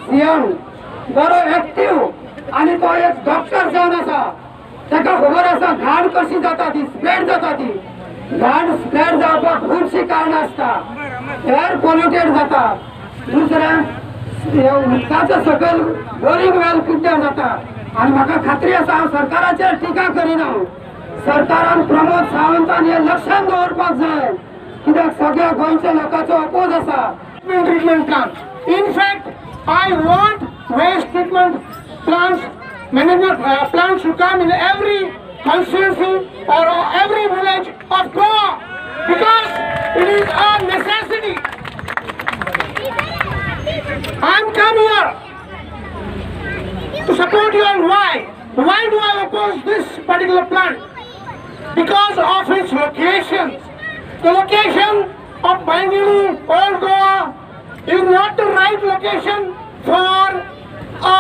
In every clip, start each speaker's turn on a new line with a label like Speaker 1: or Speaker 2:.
Speaker 1: CM बरो active आनी तो एक डॉक्टर जावन आसा. ताका खबर आसा घाण कशी जाता ती, स्प्रेड जाता ती. घाण स्प्रेड जावपाक खुबशीं कारणां आसता. एअर पोल्युटेड जाता, दुसरें उदकाचो सकयल बोरींग वेल पिड्ड्यार जाता. आनी म्हाका खात्री आसा, हांव सरकाराचेर टिका करिना, सरकारान प्रमोद सावंतान हे लक्षात दवरपाक जाय, कित्याक सगळ्या गोंयच्या लोकांचो अपोज आसा.
Speaker 2: Treatment plant. In fact, I want waste treatment plants, management plants to come in every constituency or every village of Goa, because it is a necessity. I am come here to support you all. Why? Why do I oppose this particular plant? Because of its location. The location of Bainguinim, Old Goa, is not the right location for a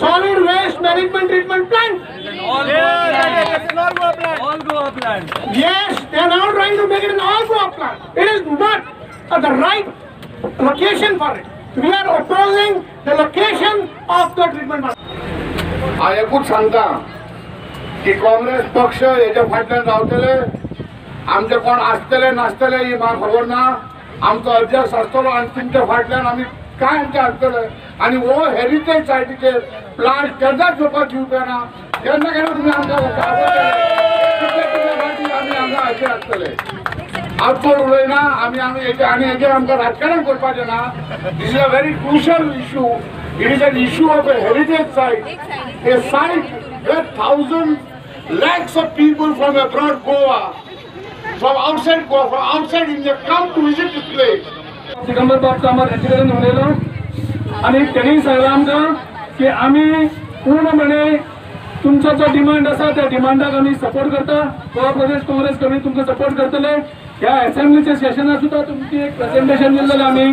Speaker 2: solid waste management treatment plant.
Speaker 3: All Goa plant. All Goa plant.
Speaker 2: Yes, they are now trying to make it an all Goa plant. It is not the right location for it. We are opposing the location of the treatment plant.
Speaker 4: हांव एकूच सांगता की काँग्रेस पक्ष हेच्या फाटल्यान रावतले. आमचे कोण आसतले नासतले ही म्हाका खबर ना. आमचो अध्यक्ष आसतलो आनी तुमच्या फाटल्यान आमी काय आमचे आसतले. आनी हो हेरिटेज सायटीचेर प्लांट केन्नाच घेवपाक दिवपा ना. केन्ना केन्ना तुमी आमकां तितले तितले फावटी आमी हांगा हाजेर आसतले. हांव चड उलयना. आमी आमी हेजे आनी हेजेर आमकां राजकारण करपाचें ना. This is a very crucial issue. It is an issue of a heritage site, a site where thousands, lakhs of people from abroad Goa, from outside Goa, from outside India come to visit this place.
Speaker 5: Digambar बाब कामत हेंचे कडेन उलयलो आनी तेणी सांगलां आमकां की आमी पूर्णपणे तुमचो जो डिमांड आसा त्या डिमांडाक आमी सपोर्ट करता. गोवा प्रदेश काँग्रेस कमिटी तुमकां सपोर्ट करतले. ह्या असेंब्लीच्या सेशनात सुद्दां तुमची एक प्रेझेंटेशन दिल्लें आमी.